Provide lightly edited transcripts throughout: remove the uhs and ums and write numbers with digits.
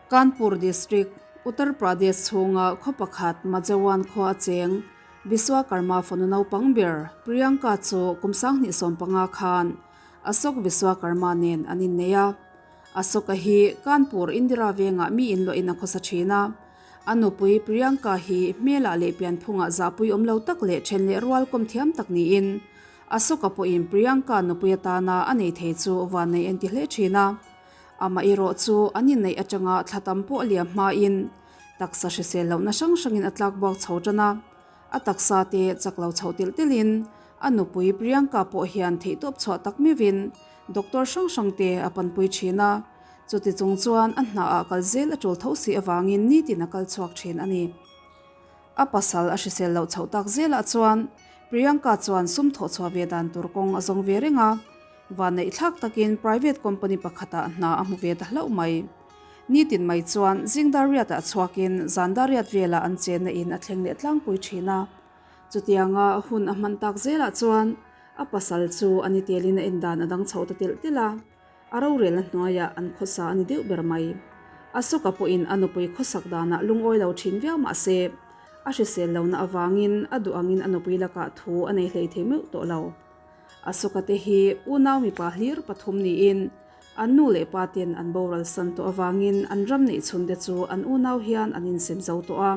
Kanpur District, Uttar Pradesh chhunga khaw pakhat Majawan khua a cheng Vishwakarma fanu naupang ber Priyanka chu kum 2015 khan Ashok Vishwakarma nen an innei a. Ashoka hi Kanpur Indira vengah mi inluahin a khawsa thin a. A nupui Priyanka hi hmelah leh pianphungah zahpui awm lo tak leh then leh rual kawm thiam tak niin Ashoka pawhin Priyanka nupui atana a nei thei chu vannei en ti hle thin a. Amah erawh chu an inneih atanga thla tam pawh a liam hmain taksa hrisel lohna hrang hrangin a tlak buak chho tan a, a taksa te chak lo chhoh telh telhin a nupui Priyanka pawh hian theihtawp chhuah tak meuhin doctor hrang hrang te a panpui thin a, chuti chung chuan a hnaah kal zel a tul tho si avangin nitin a kal chhuak thin a ni. A pasal a hrisel loh chhoh tak zelah chuan Priyanka chuan sum thawh chhuah ve dan tur kawng a zawng ve reng a. Vanneih thlak takin private company pakhatah hna a hmu ve ta hlauh mai. Nitin mai chuan Zingdariatah chhuakin Zandariat velah an chenna in a thleng leh tlangpui thin a. Chutianga hun a hman tak zelah chuan a pasal chu a ni telin a en dan a dang chho ta telh telh a, a rorelna hnuaiah an khawsa a ni deuh ber mai. Asoka pawhin a nupui khawsak danah lungawi lo thin viau mah se, a hrisel lohna avangin a duh angin a nupui lakah thu a nei hlei thei meuh tawh lo. Asoka te hi unau mipa hlir pathum niin an nu leh pa ten an boral san tawh avangin an ram neih chhun te chu an unau hian an insem zo tawh a.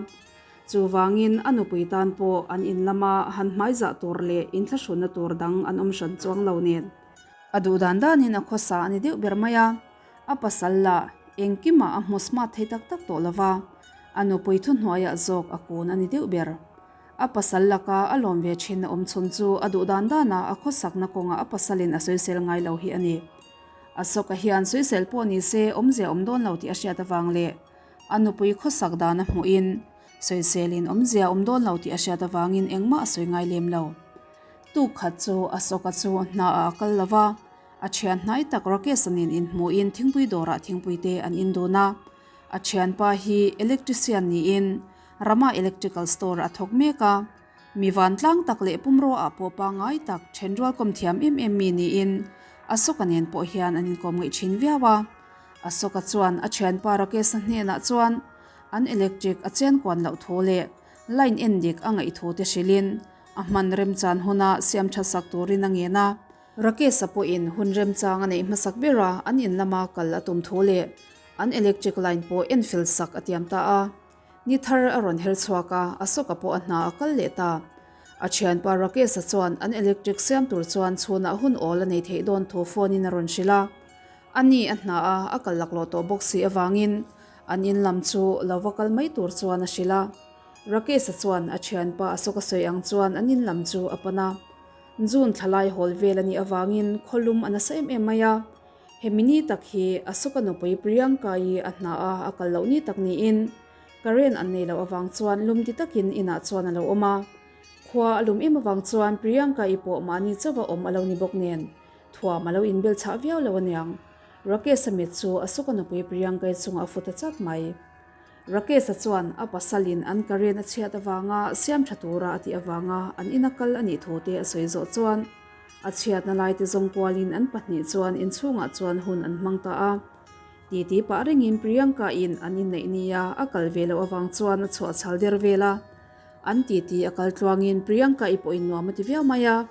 Chuvangin a nupui tan pawh an in lama han hmaizah tur leh inthlahrunna tur dang an awm hran chuang lo nen. A duh dan danin a khawsa a ni deuh ber mai a, a pasal lah engkimah a hmu smart thei tak tak tawh lova, a nupui thuhnuaiah zawk a kun a ni deuh ber. A pasal laka a lawm ve thin a awm chhun chu a duh dan dana a khawsakna kawngah a pasalin a sawisel ngai lo hi a ni. Asoka hian sawisel pawh ni se awmzia awm dawn lo tih a hriat avang leh a nupui khawsak dan a hmuhin sawiselin awmzia awm dawn lo tih a hriat avangin engmah a sawi ngai lem lo. Tuk khat chu Asoka chu hnaah a kal lo va, a thian hnai tak Rakesh-a nen inhmuhin thingpui dawrah thingpui te an in dun a. A thianpa hi electrician niin Rama Electrical Store a thawk mek a, mi vantlang tak leh pumraw ah pawh pangngai tak thenrual kawm thiam em em mi niin Asoka nen pawh hian an inkawm ngaih thin viau a. Asoka chuan a thianpa Rakesh-a hnenah chuan an electric a chiankuan loh thu leh line en dik a ngaih thu te hrilhin a hman remchan huna siam tha sak turin a ngen a. Rakesh-a pawhin hun remchang a neih hmasak bera an in lama kal a tum thu leh an electric line pawh enfil sak a tiam ta a. Ni thar a rawn her chhuak a, Asoka pawh a hna a kal leh ta. A thianpa Rakesh-a chuan an electric siam tur chuan chhunah hun awl a nei theih dawn thu phone in a rawn hrilh a. A ni a hna a, a kal laklawh tawh bawk si avangin an in lam chu lo va kal mai tur chuan a hrilh a. Rakesh-a chuan a thianpa Asoka sawi ang chuan an in lam chu a pan a. June thlalai hawl vel a nih avangin khawlum a nasa em em mai a. Hemi ni tak hi Asoka nupui Priyanka-i a hna a a kal loh ni tak niin Karen an nei loh avang chuan lum ti takin inah chuan a lo awm a. Khua a lum em avang chuan Priyanka-i pawh mahni chauha awm a lo ni bawk nen thuam a lo inbel chhah viau lo aniang. Rakesh-a mit chu Asoka nupui Priyanka-i chungah a fut a chak mai. Rakesh-a chuan a pasalin an Karen a chhiat avanga siam tha tura a tih avanga an ina kal a nih thu te a sawi zawh chuan a chhiatna lai te zawng kualin an pahnih chuan inchhungah chuan hun an hmang ta a. Titi pah rengin Priyanka-in an inneih nia a kal ve loh avang chuan a chhuah chhal der vel a. An titi a kal tluangin Priyanka-i pawhin nuam a ti viau mai a.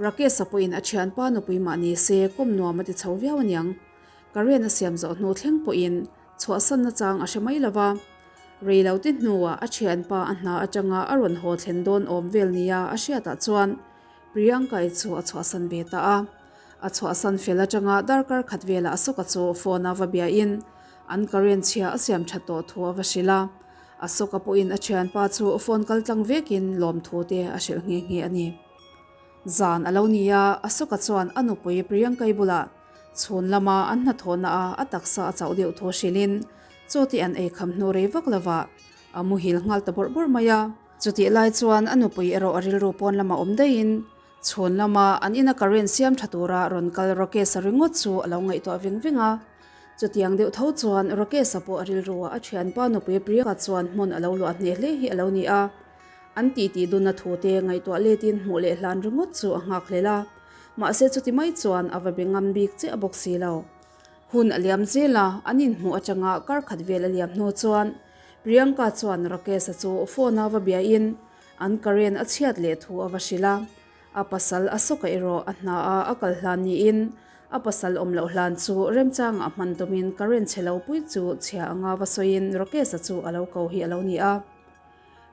Rakesh-a pawhin a thianpa nupui mah ni se kawm nuam a ti chho viau aniang. Karen a siam zawh hnu thleng pawhin Chhuahsanna chang a hre mai lo va, rei lo te hnuah a thianpa a hna atanga a rawn haw thlen dawn awm vel nia a hriatah chuan Priyanka-i chu a chhuahsan ve ta a. A chhuahsan fel atanga darkar khat velah Asoka chu phone a va biain an current chhia a siam that tawh thu a va hrilh a. Asoka pawhin a thianpa chu phone kal tlang vekin lawmthu te a hrilh nghe nghe a ni. Zan a lo ni a, Asoka chuan a nupui Priyanka-i bulah Chhun lama an hnathawhna a a taksa a chauh deuh thu hrilhin chaw te an ei kham hnu rei vak lovah a muhil nghal ta bawrh bawrh mai a. Chutih lai chuan a nupui erawh a rilru pawn lama awm daihin chhun lama an ina current siam tha tura rawn kal Rakesh-a ringawt chu a lo ngaihtuah veng veng a. Chutiang deuh tho chuan Rakesh-a pawh a rilruah a thianpa nupui Priyanka chuan hmun a lo luah hneh hle hi a lo ni a. An titi dunna thu te ngaihtuah letin hmuh leh hlan ringawt chu a nghak hlel a. Mahse chuti mai chuan a va be ngam bik chiah bawk si lo. Hun a liam zel a, an inhmuh atanga kar khat vel a liam hnu chuan Priyanka chuan Rakesh-a chu phone-a va biain an current a chhiat leh thu a va hrilh a. A pasal a sawka erawh a hna a a kal hlan niin a pasal awm loh hlan chu remchangah a hman tumin current chhe lo pui chu chhia anga va sawiin Rakesh-a chu a lo ko hi a lo ni a.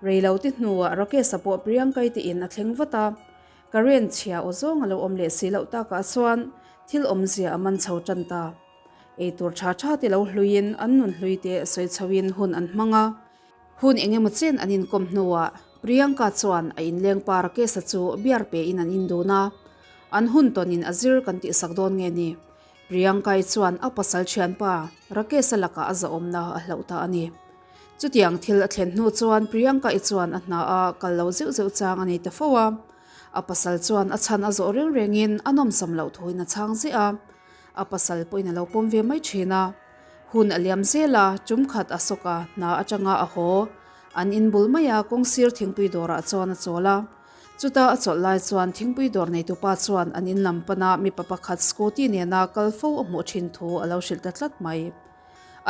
Reilo ti hnuah Rakesh-a pawh Priyanka-i te in a thleng vat a, current chhia aw zawng a lo awm leh si loh takah chuan thil awmzia a man chho tan ta. Eitur tha tha te lo hluiin an nun hlui te sawi chhoin hun an hmang a. Hun eng emaw chen an inkawm hnuah Priyanka chuan a inleng pa Rakesh-a chu beer pein an indun a, an hun tawnin a zir kan tihsak dawn nge ni? Priyanka-i chuan a pasal thianpa Rakesh-a lakah a zahawmna a hlauh ta a ni. Chutiang thil a thlen hnu chuan Priyanka-i chuan a hna a kal lo zeuh zeuh chang a nei ta fo a. A pasal chuan a chhan a zawh reng rengin a nawmsam loh thuin a chhang ziah a. A pasal pawhin a lo pawm ve mai thin a. Hun a liam zel a, tum khat a sawk a, hna atanga a haw. An inbul mai a, kawngsir thingpui dawrah chuan a chawl a. Chuta a chawlh lai chuan thingpui dawr neitupa chuan an in lam pana mipa pakhat scooty nena kal fo a hmuh thin thu a lo hrilh ta tlat mai.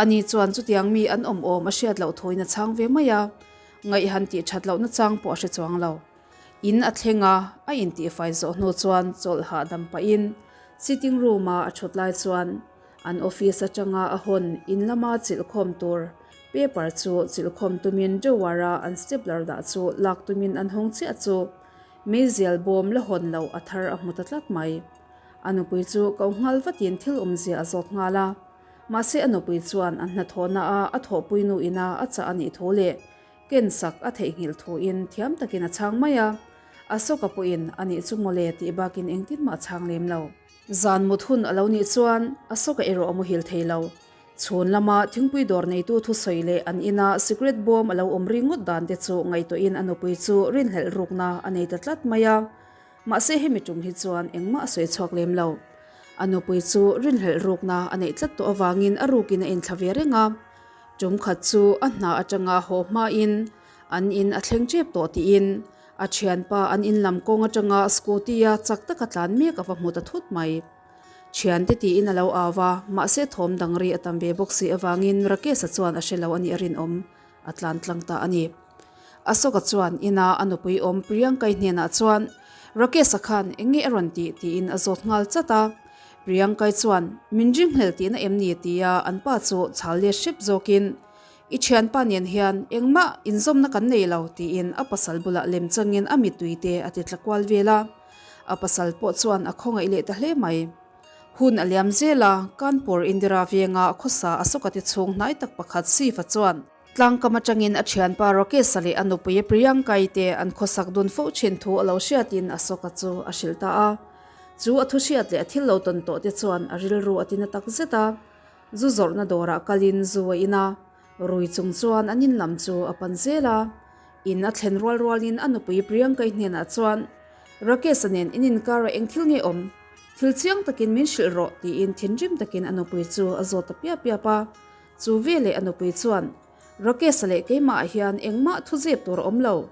Ani chuan chutiang mi an awm awm a hriat loh thuin a chhang ve mai a, ngaih han tih that lohna chang pawh a hre chuang lo. In a thleng a, a intihfai zawh hnu chuan chawlh hahdam pahin sitting room-a a thut lai chuan an office atanga a hawn in lama chilhkhawm tur paper chu chilhkhawm tumin drawer-a an stapler dah chu lak tumin an hawng chiah chu meizial bawm la hawn loh a thar a hmu ta tlat mai. A nupui chu ko nghal vatin thil awmzia a zawt nghal a. Mahse a nupui chuan an hnathawhna a a thawhpui nu ina a chah a nih thu leh ken sak a theihnghilh thuin thiam takin a chhang mai a. Asoka pawhin a nih chu mawle tih bakin engtin mah a chhang lem lo. Zan mut hun a lo nih chuan Asoka erawh a muhil thei lo. Chhun lama thingpui dawr neitu thusawi leh an ina cigarette bawm a lo awm ri ngawt dan te chu ngaihtuahin a nupui chu rinhlelh rukna a nei ta tlat mai a. Mahse hemi tum hi chuan engmah a sawi chhuak lem lo. A nupui chu rinhlelh rukna a neih tlat tawh avangin a rukin a inthla ve reng a. Tum khat chu a hna atanga haw hmain an in a thleng tep tawh tiin a thianpa an in lam kawng atanga scooty-a chak taka tlan mek a va hmu ta thut mai. Thiante tiin a lo au va, mahse thawm dang ri a tam ve bawk si avangin Rakesh-a chuan a hre lo a nih a rinawm a tlan tlang ta a ni. Asoka chuan ina a nupui awm Priyanka-i hnenah chuan, Rakesh-a khan eng nge a rawn tih? tiin a zawt nghal chat a. Priyanka-i chuan, Min ringhlel tihna em ni? tia an pa chu chhal let hrep zawkin, I thianpa nen hian engmah inzawmna kan nei lo, tiin a pasal bulah lem changin a mittui te a ti tla kual vel a. A pasal pawh chuan a khawngaih leh ta hle mai. Hun a liam zel a, Kanpur Indira venga khawsa Asoka te chhung hnai tak pakhat Siva chuan, Tlangkam atangin a thianpa Rakesh-a leh a nupui Priyanka-i te an khawsak dun fo thin thu a lo hriatin Asoka chu a hrilh ta a. Chu a thu hriat leh a thil lo tawn tawh te chuan a rilru a tina tak zet a. Zu zawrhna dawrah kalin zu a in a, rui chung chuan an in lam chu a pan zel a. In a thlen rual rualin a nupui Priyanka-i hnenah chuan, Rakesh-a nen in inkar a eng thil nge awm? Thil chiang takin min hrilh rawh, tiin thinrim takin a nupui chu a zawt ta piap piap a. Chu veleh a nupui chuan, Rakesh-a leh keimahah hian engmah thu zep tur a awm lo.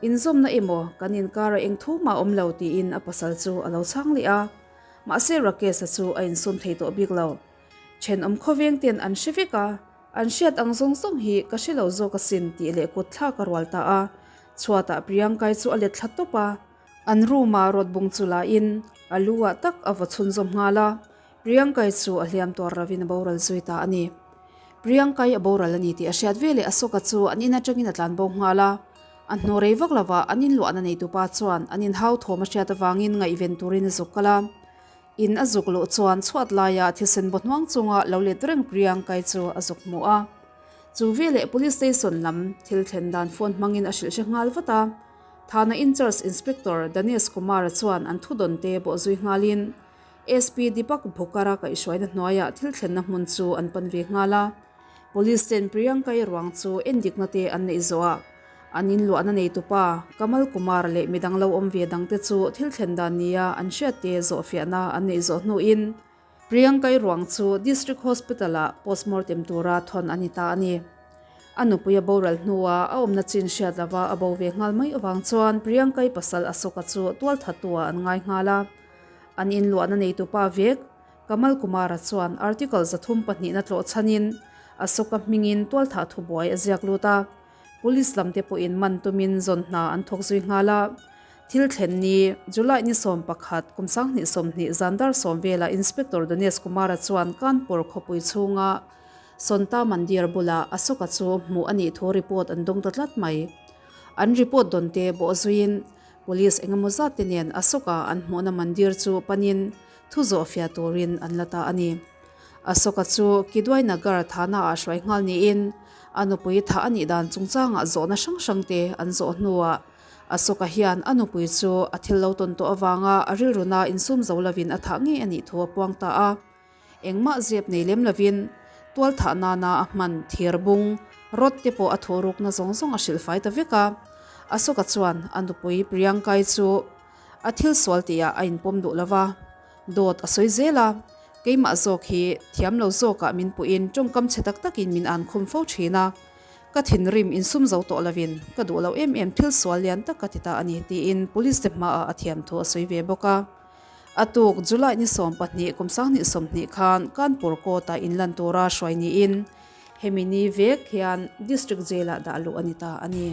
Inzawmna emaw, kan inkarah eng thu mah a awm lo tiin a pasal chu a lo chhang leh a. Mahse Rakesh-a chu a insum thei tawh bik lo. Thenawm khawveng ten an hre vek a, an hriat ang zawng zawng hi ka hre lo zawk asin tih leh kut thlak a rual ta a. Chhuatah Priyanka-i chu a let thla tawp a. An room-ah rawt bung chu la in a lu-ah tak a vaw chhunzawm nghal a. Priyankai chu a hliam tuar rovin a boral zui ta a ni. Priyankai a boral a ni tih a hriat veleh Asoka chu an in atangin a tlan bo nghal a. A hnu rei vak lovah an inluahna neitupa chuan an inhau thawm a hriat avangin ngaihven turin a zuk kal a. In a zuk luh chuan chhuat laia thisen baw hnuang chunga lo let reng Priyankai chu a zuk hmu a. Chu veleh Police Station lam thil thlen dan phone hmangin a hrilh hre nghal vat a. Thana Incharge Inspector Danesh Kumar-a chuan an thudawn te bawh zui nghalin SP Deepak Bhukar-a kaihhruaina hnuaiah thil thlenna hmun chu an pan ve nghal a. Police ten Priyanka-i ruang chu endikna te an neih zawhah an inluahna neitupa Kamal Kumar leh midang lo awm ve dangte chu thil thlen dan nia an hriatte zawhfiahna an neih zawh hnuin Priyanka-i ruang chu District Hospital-ah postmortem tura thawn a ni ta a ni. A nupui a boral hnuah a awmna chin hriat lova a bo ve nghal mai avang chuan Priyanka-i pasal Asoka chu tualthattu-ah an ngai nghal a. An inluahna neitupa vek. Kamal Kumar-a chuan Article 302 na tlawh chhanin Ashoka hmingin tualthah thubuai a ziak lut a, Police lamte pawhin man tumin zawn hna an thawk zui nghal a. Thil thlen ni, July ni 11, kum 2020 zan dar sawm velah Inspector Dinesh Kumar-a chuan Kanpur khawpui chhunga Sonta Mandir bulah Ashoka chu hmuh a nih thu report an dawng ta tlat mai. An report dawnte bawh zuiin Police engemaw zat te nen Ashoka an hmuhna mandir chu panin thu zawh fiah turin an la ta a ni. Ashoka chu Kidwai Nagar thana ah hruai nghal niin a nupui thah a nih dan chungchangah zawhna hrang hrang te an zawh hnuah Ashoka hian a nupui chu a thil lo tawn tawh avanga a rilruna insum zo lovin a thah ngei a nih thu a puang ta a. Engmah zep nei lem lovin tual thah nana a hman thir bung rawt te pawh a thuh rukna zawng zawng a hrilh fai ta vek a. Ashoka chuan a nupui Priyankai chu a thil sual tihah a inpawm duh lova, dawt a sawi zel a, keimah zawk hi thiam lo zawkah min puhin tawngkam chhe tak takin min an khum fo thin a, ka thinrim insum zo tawh lovin ka duh lo em em thil sual lian tak ka ti ta a ni tiin police te hmaah a thiam thu a sawi ve bawk a. A tuk July ni 12 kum 2020 khan Kanpur court-ah inlan tura hruai niin hemi ni vek hian District Jail-ah dah luh a ni ta a ni.